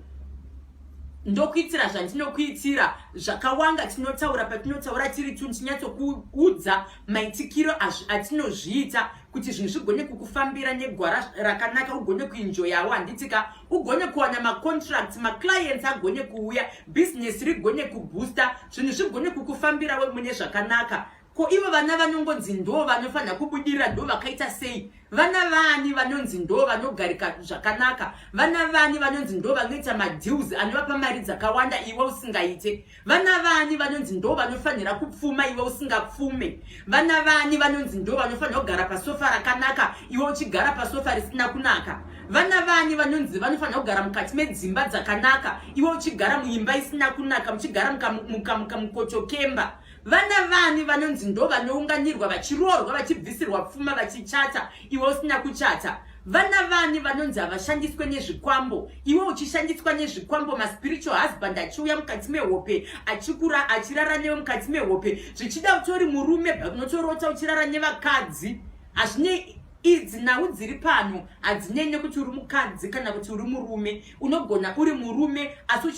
ndokuitira zvandinokuitira. Zvakawanda tinotaura patinotaura tiri tu, tinyatsokuudza maitikiro atinozviita kuti zvinhu zvigone kukufambira negwara rakanaka, ugone kuenjoyawo, handiti ka? Ugone kuwana macontracts, maclients agone kuuya, bhizinesi rigone kuboosta, zvinhu zvigone kukufambirawo mune zvakanaka. Ko ivo vana vanongonzi ndo vanofanira kubudirira, ndo vakaita sei? Vana vani vanonzi ndo vanogarika zvakanaka? Vana vani vanonzi ndo vanoita madeals anovapa mari dzakawanda, iwe usingaite? Vana vani vanonzi ndo vanofanira kupfuma, iwe usingapfume? Vana vani vanonzi ndo vanofanira kugara pasofa rakanaka, iwe uchigara pasofa risina kunaka? Vana vani vanonzi vanofanira kugara mukati medzimba dzakanaka, iwe uchigara muimba isina kunaka, muchigara mukamukotokemba? Vana vani vanonzi ndo vanounganirwa, vachiroorwa, vachibvisirwa pfuma, vachichata, iwe usina kuchata? Vana vani vanonzi havashandiswe nezvikwambo, iwe uchishandiswa nezvikwambo, maspiritual husband achiuya mukati mehope, achikura, achirara newe mukati mehope? Zvichida utori murume, unotorota uchirara nevakadzi. Hazvinei, idzi nhau dziri pano hadzinei nekuti uri mukadzi kana kuti uri murume. Unogona uri murume asi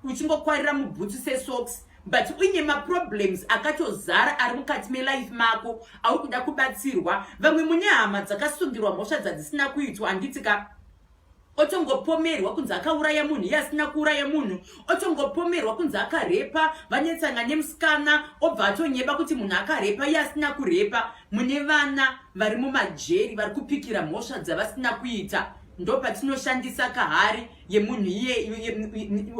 uchingokwarira mubhutsu sesocks, but uine maproblems akatozara ari mukati melife mako auri kuda kubatsirwa. Vamwe mune hama dzakasungirwa mhosva dzadzisina kuitwa, handiti ka? Otongopomerwa kunzi akauraya munhu iye asina kuuraya munhu, otongopomerwa kunzi akarepa, vanetsana nemusikana, obva atonyeba kuti munhu akarepa iye asina kurepa. Mune vana vari mumajeri vari kupikira mhosva dzavasina kuita. Ndopatinoshandisa kahari yemunhu iye,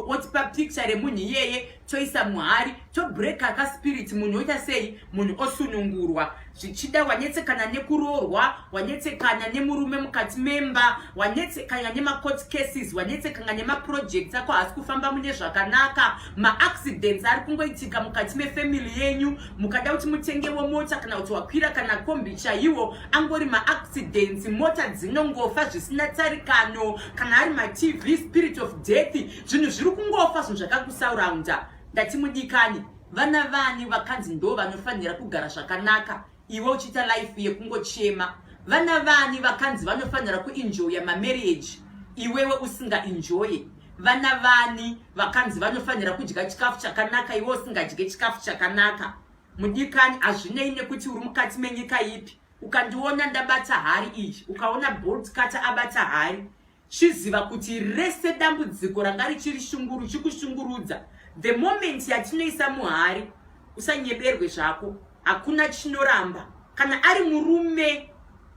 otipa picture remunhu iyeye, toisa muhari, tobreka kaspirit, munhu oita sei? Munhu osunungurwa. Zvichida wanetsekana nekuroorwa, wanetsekana nemurume mukati memba, wanetsekana nemacourt cases, wanetsekana nemaprojects ako haasi kufamba mune zvakanaka, maaccidents ari kungoitika mukati mefamily yenyu. Mukada kuti mutengewo mota kana kuti wakwira kana kombi chaiwo, angori maaccidents, mota dzinongofa zvisina tsarikano, kana ari matv, spirit of death, zvinhu zviri kungofa, zvinhu zvakakusauraunda. Ndati mudikani, vana vani vakanzi ndo vanofanira kugara zvakanaka, iwe uchiita life yekungochema? Vana vani vakanzi vanofanira kuenjoya mamarriage, iwewe usingaenjoye? Vana vani vakanzi vanofanira kudya chikafu chakanaka, iwe usingadye chikafu chakanaka? Mudikani, hazvinei nekuti uri mukati menyika ipi. Ukandiona ndabata hari iyi, ukaona Bolt Cutter abata hari, chiziva kuti rese dambudziko ranga richiri shunguru chikushungurudza. The moment yatinoisa muhari, usanyeberwe zvako, hakuna chinoramba. Kana ari murume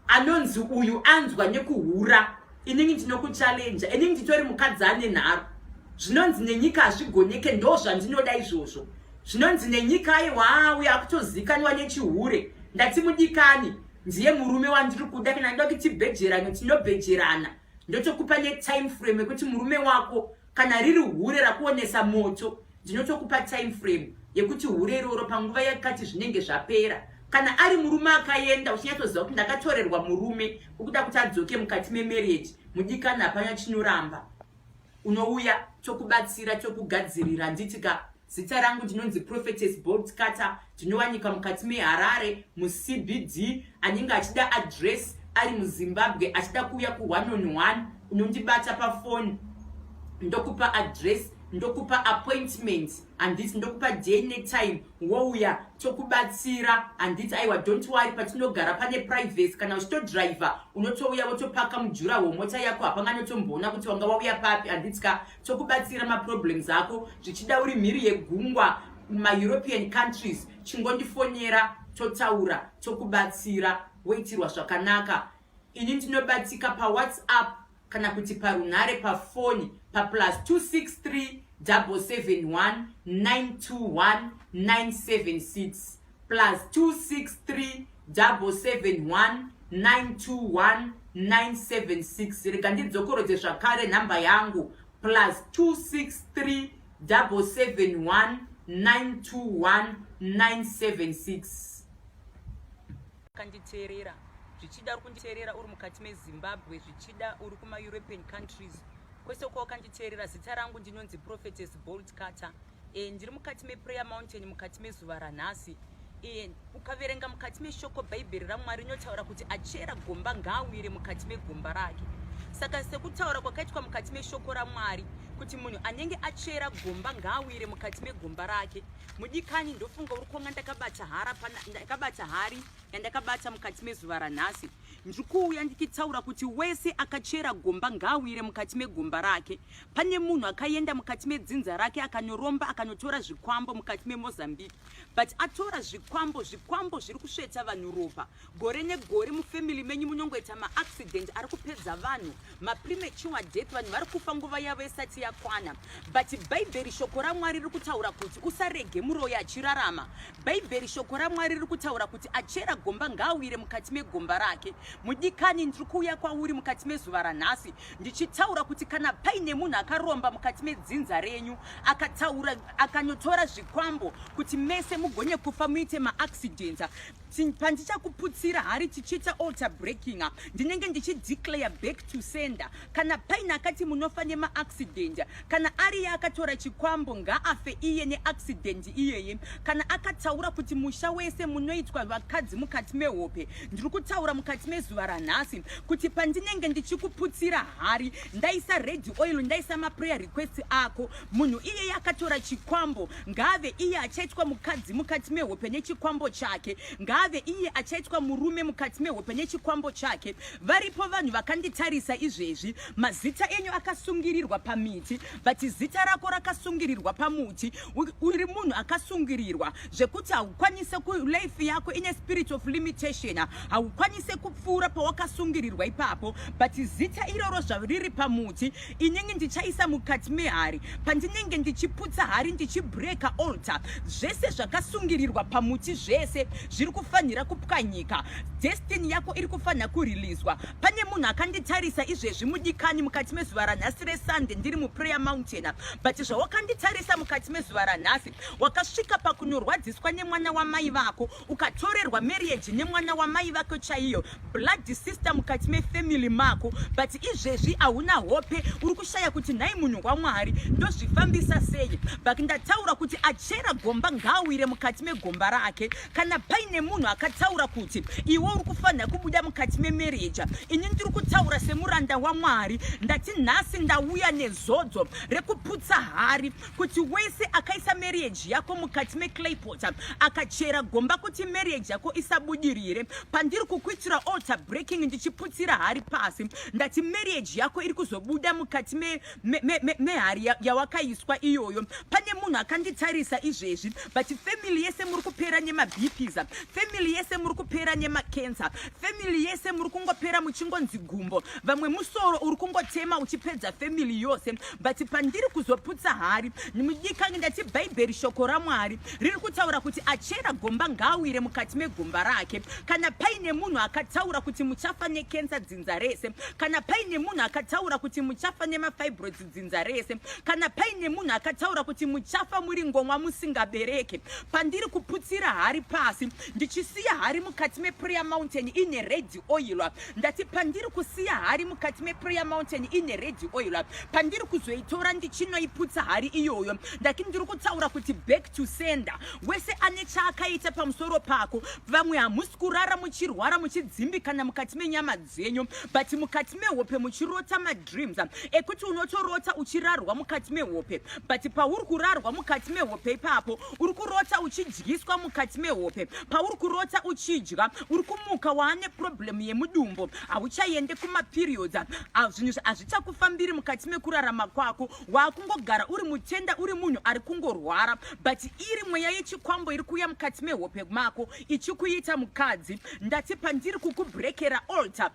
anonzi uyu anzwa nekuhura, inini ndinokuchallenja. Inini nditori mukadzi ane nharo. Zvinonzi nenyika hazvigoneke, ndo zvandinoda izvozvo. Zvinonzi nenyika aiwa, uyo akutozikanwa nechihure. Ndati mudikani, ndiye murume wandiri kuda. Kana ndoda kuti tibhejerane, tinobhejerana. Ndotokupa netime frame yekuti murume wako kana riri hure rakuonesa moto, ndinotokupa time frame yekuti hure iroro panguva yakati zvinenge zvapera. Kana ari murume akaenda, uchinyatsoziva kuti ndakatorerwa murume, ukuda kuti adzoke mukati memarriage, mudikani, hapana chinoramba. Unouya, tokubatsira, tokugadzirira, handiti ka? Zita rangu ndinonzi Prophetess Bolt Cutter. Ndinowanika mukati meHarare muCBD. Anenge achida address ari muZimbabwe, achida kuuya ku1 on 1, unondibata pafoni, ndokupa address, ndokupa appointment, handiti? Ndokupa day netime, wouya, tokubatsira, handiti? Aiwa, don't worry, patinogara pane privacy. Kana uchitodriver, unotouya wotopaka mujuraho mota yako, hapanganotomboona kuti wanga wauya papi, handiti ka? Tokubatsira maproblems ako. Zvichida uri mhiri yegungwa, maEuropean countries, chingondifonera, totaura, tokubatsira, woitirwa zvakanaka. Ini ndinobatika paWhatsApp kana kuti parunhare pafoni paplus 263 771 921 976, plus 263 771 921 976. Rega ndidzokorodze zvakare nhamba yangu, plus 263 771 921 976. Kanditeerera, zvichida uri kunditeerera uri mukati meZimbabwe, zvichida uri kumaEuropean countries, kwese uko wakanditeerera, zita rangu ndinonzi Prophetess Bolt Cutter. Ndiri mukati mePrayer Mountain mukati mezuva ranhasi. Ukaverenga mukati meshoko, Bhaibheri raMwari rinotaura kuti achera gomba ngaawire mukati megomba rake. Saka sekutaura kwakaitwa mukati meshoko raMwari kuti munhu anenge achera gomba ngaawire mukati megomba rake, mudikani, ndofunga uri kuonga ndakabata hara, ndakabata hari yandakabata mukati mezuva ranhasi. Ndiri kuuya ndichitaura kuti wese akachera gomba ngaawire mukati megomba rake. Pane munhu akaenda mukati medzinza rake, akanoromba, akanotora zvikwambo mukati meMozambique, but atora zvikwambo, zvikwambo zviri kusveta vanhu ropa gore negore. Mufamily menyu munongoita maaccident ari kupedza vanhu, mapremature death, vanhu vari kufa nguva yavo isati yakwana. But Bhaibheri, shoko raMwari riri kutaura kuti usarege muroyi achirarama. Bhaibheri, shoko raMwari riri kutaura kuti achera gomba ngaawire mukati megomba rake. Mudikani, ndiri kuuya kwauri mukati mezuva ranhasi ndichitaura kuti kana paine munhu akaromba mukati medzinza renyu, akataura, akanotora zvikwambo kuti mese mugone kufa, muite maaccidents, pandichakuputsira hari tichiita altar breaking, ndinenge ndichideclare back to sender. Kana paine akati munofa nemaaccident, kana ariye akatora chikwambo, ngaafe iye neaccident iyeye. Kana akataura kuti musha wese munoitwa vakadzi mukati mehope, ndiri kutaura mukati mezuva ranhasi kuti pandinenge ndichikuputsira hari, ndaisa red oil, ndaisa maprayer request ako, munhu iyeye akatora chikwambo ngaave iye achaitwa mukadzi mukati mehope nechikwambo chake. Ngaave ave iye achaitwa murume mukati mehope nechikwambo chake. Varipo vanhu vakanditarisa izvezvi, mazita enyu akasungirirwa pamiti, but zita rako rakasungirirwa pamuti. Uri munhu akasungirirwa zvekuti haukwanise ku life yako ine spirit of limitation, haukwanise kupfuura pawakasungirirwa ipapo, but zita iroro zvariri pamuti, inini ndichaisa mukati mehari. Pandinenge ndichiputsa hari, ndichibreka altar, zvese zvakasungirirwa pamuti zvese zviri kufanira kupwanyika. Destiny yako iri kufanira kurilizwa. Pane munhu akanditarisa izvezvi, mudikani, mukati mezuva ranhasi reSunday, ndiri muPrayer Mountain, but zvawakanditarisa mukati mezuva ranhasi, wakasvika pakunorwadziswa nemwana wamai vako, ukatorerwa marriage nemwana wamai vako chaiyo, blood sister mukati mefamily mako, but izvezvi hauna hope, uri kushaya kuti, nhai munhu waMwari, ndozvifambisa sei? But ndataura kuti achera gomba ngaawire mukati megomba rake. Kana paine munhu akataura kuti iwe uri kufanira kubuda mukati memarriage, ini ndiri kutaura semuranda waMwari, ndati nhasi ndauya nezodzo rekuputsa hari, kuti wese akaisa marriage yako mukati meclay pot, akachera gomba kuti marriage yako isabudirire, pandiri kukuitira altar breaking, ndichiputsira hari pasi, ndati marriage yako iri kuzobuda mukati mehari me, me, me yawakaiswa iyoyo. Pane munhu akanditarisa izvezvi, but family yese muri kupera nemaBPs, family yese muri kupera nemacancer, family yese muri kungopera muchingonzi gumbo, vamwe musoro uri kungotema uchipedza family yose. But pandiri kuzoputsa hari, mudikani, ndati Bhaibheri, shoko raMwari riri kutaura kuti achera gomba ngaawire mukati megomba rake. Kana paine munhu akataura kuti muchafa nekensa dzinza rese, kana paine munhu akataura kuti muchafa nemafibroids dzinza rese, kana paine munhu akataura kuti muchafa muri ngomwa musingabereke, pandiri kuputsira hari pasi, ndichisiya hari mukati mePrayer Mountain ine red oil, ndati pandiri kusiya hari mukati mePrayer Mountain ine red oil, pandiri kuzoitora ndichinoiputsa hari iyoyo, ndati ndiri kutaura kuti back to sender wese ane chaakaita pamusoro pako. Vamwe hamusi kurara muchirwara, muchidzimbikana mukati menyama dzenyu, but mukati mehope muchirota madreams ekuti unotorota uchirarwa mukati mehope, but pauri kurarwa mukati mehope ipapo, uri kurota uchidyiswa mukati mehope. Pauri kurota uchidya, uri kumuka waane problem yemudumbu, hauchaende kumaperiods, zvinhu hazvichakufambiri mukati mekurarama kwako, waakungogara uri mutenda, uri munhu ari kungorwara, but iri mweya yechikwambo iri kuuya mukati mehope mako ichikuita mukadzi. Ndati pandiri kukubrekera altar,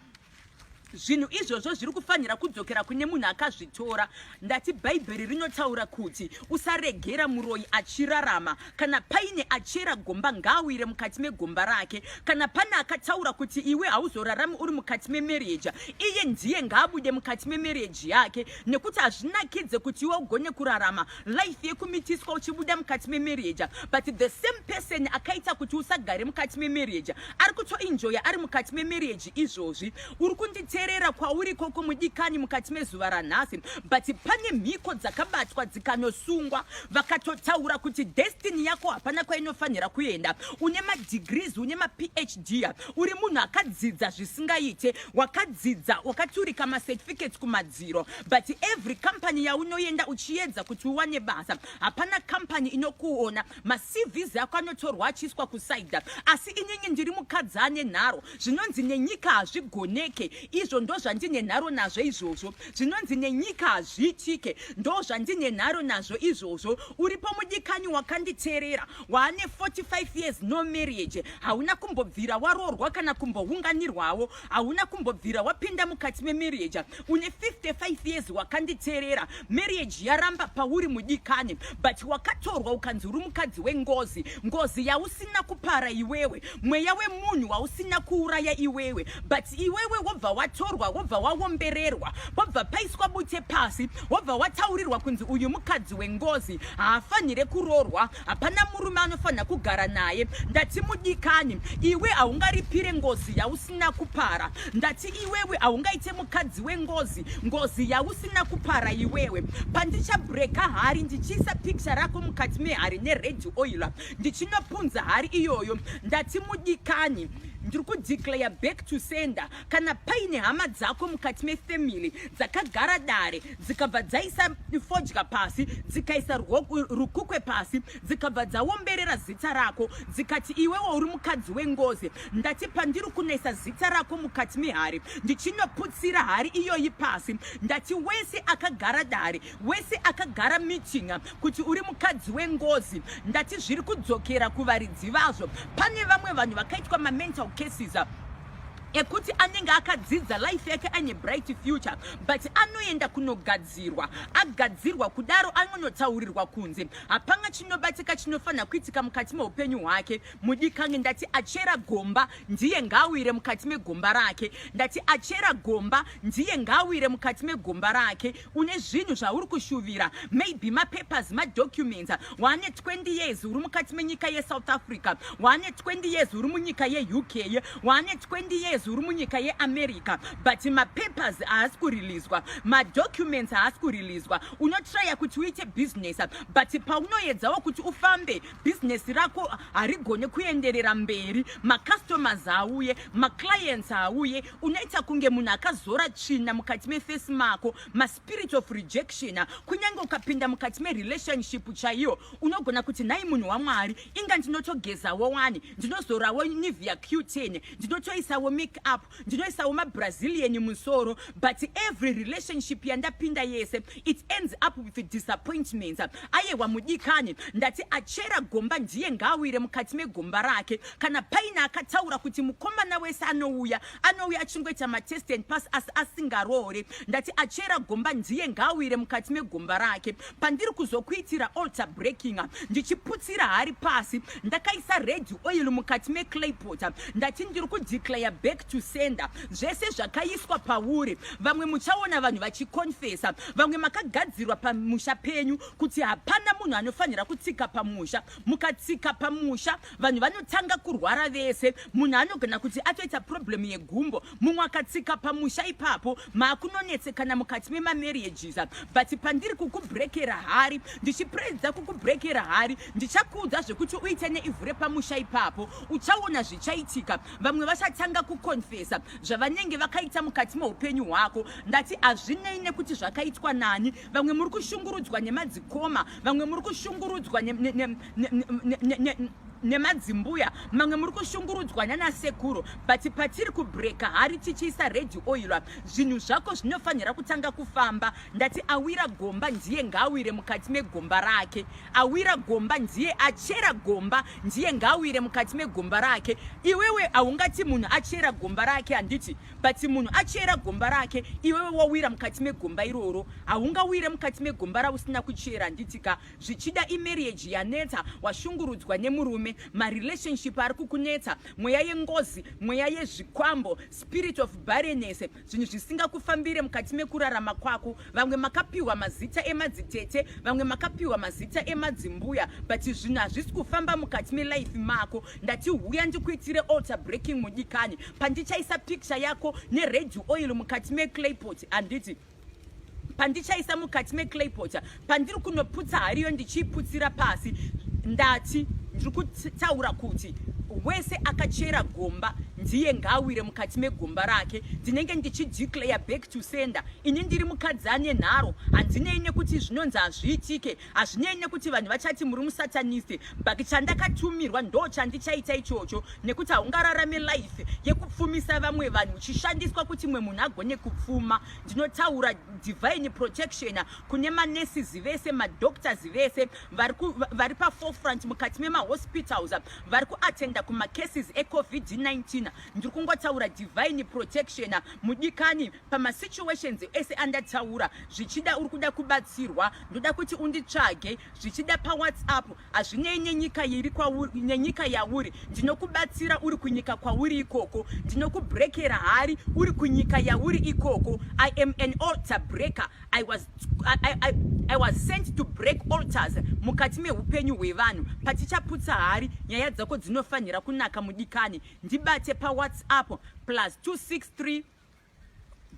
zvinhu izvozvo zviri kufanira kudzokera kune munhu akazvitora. Ndati Bhaibheri rinotaura kuti usaregera muroyi achirarama. Kana paine achera gomba, ngaawire mukati megomba rake. Kana pane akataura kuti iwe hauzorarami uri mukati memarriage, iye ndiye ngaabude mukati memarriage yake, nekuti hazvinakidze kuti iwe ugone kurarama life yekumitiswa uchibuda mukati memarriage, but the same person akaita kuti usagare mukati memarriage ari kutoenjoya ari mukati memarriage izvozvi. Uri kunditeerera kwauri ikoko, mudikani, mukati mezuva ranhasi, but pane mhiko dzakabatwa, dzikanosungwa, vakatotaura kuti destiny yako hapana kwainofanira kuenda. Une madegrees, une maPhD, uri munhu akadzidza zvisingaite, wakadzidza, wakaturika macertificates kumadziro, but every company yaunoenda uchiedza kuti uwane basa, hapana company inokuona. MaCVs ako anotorwa achiiswa kuside. Asi inini ndiri mukadzi ane nharo. Zvinonzi nenyika hazvigoneke, izvo ndo zvandine nharo nazvo izvozvo. Zvinonzi nenyika hazviitike, ndo zvandine nharo nazvo izvozvo. Uripo mudikani wakanditeerera, waane 45 years, no marriage, hauna kumbobvira waroorwa kana kumbounganirwawo, hauna kumbobvira wapinda mukati memarriage. Une 55 years, wakanditeerera, marriage yaramba pauri, mudikani, but wakatorwa ukanzi uri mukadzi wengozi, ngozi yausina kupara iwewe, mweya wemunhu wausina kuuraya iwewe, but iwewe wobva watorwa, wobva waombererwa, wobva paiswa bute pasi, wobva wataurirwa kunzi uyu mukadzi wengozi, haafanire kuroorwa, hapana murume anofanira kugara naye. Ndati mudikani, iwe haungaripire ngozi yausina kupara. Ndati iwewe haungaite mukadzi wengozi, ngozi yausina kupara iwewe. Pandichabhreka hari, ndichiisa picture rako mukati mehari nered oil, ndichinopunza hari iyoyo, ndati mudikani, Ndiri kudeclare back to sender kana paine hama dzako mukati mefamily dzakagara dare, dzikabva dzaisa fodya pasi, dzikaisa rukukwe pasi, dzikabva dzaomberera zita rako, dzikati iwewo uri mukadzi wengozi. Ndati pandiri kunoisa zita rako mukati mehari, ndichinoputsira hari iyoyi pasi, ndati wese akagara dare, wese akagara meeting kuti uri mukadzi wengozi, ndati zviri kudzokera kuvaridzi vazvo. Pane vamwe vanhu vakaitwa mamental cases ekuti anenge akadzidza life yake aine bright future, but anoenda kunogadzirwa, agadzirwa kudaro anonotaurirwa kunze, hapana chinobatika chinofanira kuitika mukati meupenyu hwake. Mudikange, ndati achera gomba ndiye ngaawire mukati megomba rake. Ndati achera gomba ndiye ngaawire mukati megomba rake. Une zvinhu zvauri kushuvira, maybe mapapers, madocuments. Waane 20 years uri mukati menyika yeSouth Africa, waane 20 years uri munyika yeUK, waane 20 years uri munyika yeAmerica, but mapapers haasi kureleaswa, madocuments haasi kureleaswa. Unotraya kuti uite business, but paunoedzawo kuti ufambe, bhizinesi rako harigone kuenderera mberi, macustomers auye, maclients auye. Unoita kunge munhu akazora tsvina mukati meface mako, maspirit of rejection. Kunyange ukapinda mukati merelationship chaiyo, unogona kuti, "Nhai munhu waMwari, inga ndinotogezawo wani, ndinozorawo Nivea Q10, ndinotoisawo make up, ndinoisawo mabrazilian musoro, but every relationship yandapinda yese, it ends up with disappointments." Ayewa mudikani, ndati achera gomba ndiye ngaawire mukati megomba rake. Kana paine akataura kuti mukomana wese anouya, anouya achingoita matest and pass asi asingaroore, ndati achera gomba ndiye ngaawire mukati megomba rake. Pandiri kuzokuitira altar breaking, ndichiputsira hari pasi, ndakaisa red oil mukati meclay pot. Ndati ndiri kudeclare back to sender zvese zvakaiswa pauri. Vamwe muchaona vanhu vachikonfesa. Vamwe makagadzirwa pamusha penyu kuti hapana munhu anofanira kutsika pamusha. Mukatsika pamusha, vanhu vanotanga kurwara vese. Munhu anogona kuti atoita problem yegumbo, mumwe akatsika pamusha ipapo, maakunonetsekana mukati memamarriages. But pandiri kukubrekera hari, ndichipedza kukubrekera hari, ndichakuudza zvekuti uite neivhu repamusha ipapo. Uchaona zvichaitika. Vamwe vachatanga kukonfesa zvavanenge vakaita mukati meupenyu hwako. Ndati hazvinei nekuti zvakaitwa nani. Vamwe muri kushungurudzwa nemadzikoma, vamwe muri kushungurudzwa nemadzimbuya, mamwe muri kushungurudzwa nanasekuru, but patiri kubreka hari tichiisa red oil, zvinhu zvako zvinofanira kutanga kufamba. Ndati awira gomba ndiye ngaawire mukati megomba rake. Awira gomba ndiye, achera gomba ndiye ngaawire mukati megomba rake. Iwewe haungati munhu achera gomba rake, handiti? But munhu achera gomba rake, iwewe wawira mukati megomba iroro. Haungawire mukati megomba rausina kuchera, handitika? Zvichida imarriage yanetsa, washungurudzwa nemurume, marelationship ari kukunetsa, mweya yengozi, mweya yezvikwambo, spirit of barrenness, zvinhu zvisingakufambire mukati mekurarama kwako. Vamwe makapiwa mazita emadzitete, vamwe makapiwa mazita emadzimbuya, but zvinhu hazvisi kufamba mukati melife mako. Ndati huya ndikuitire altar breaking, mudikani, pandichaisa picture yako nered oil mukati meclay pot, handiti? Pandichaisa mukati meclay pot, pandiri kunoputsa hariyo ndichiiputsira pasi, ndati ndiri kutaura kuti wese akachera gomba ndiye ngaawire mukati megomba rake. Ndinenge ndichideclare back to sender. Ini ndiri mukadzi ane nharo. Handinei nekuti zvinonzi hazviitike, hazvinei nekuti vanhu vachati muri musatanist, but chandakatumirwa ndo chandichaita ichocho, nekuti haungararame life yekupfumisa vamwe vanhu uchishandiswa kuti mumwe munhu agone kupfuma. Ndinotaura divine protection kune manurses vese, madoctors vese vari paforefront mukati memahospitals, vari kuatenda kumacases eCOVID-19. Ndiri kungotaura divine protection, mudikani, pamasituations ese andataura. Zvichida uri kuda kubatsirwa, ndoda kuti unditsvage, zvichida paWhatsApp. Hazvinei nenyika iri nenyika yauri, ndinokubatsira uri kunyika kwauri ikoko. Ndinokubrekera hari uri kunyika yauri ikoko. I am an altar breaker. I was sent to break altars mukati meupenyu hwevanhu. Patichaputsa hari, nyaya dzako dzinofanira kunaka. Mudikani, ndibate paWhatsApp, +263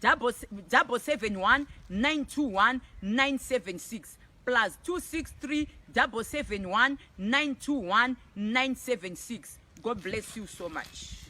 771 921 976, +263 771 921 976. God bless you so much.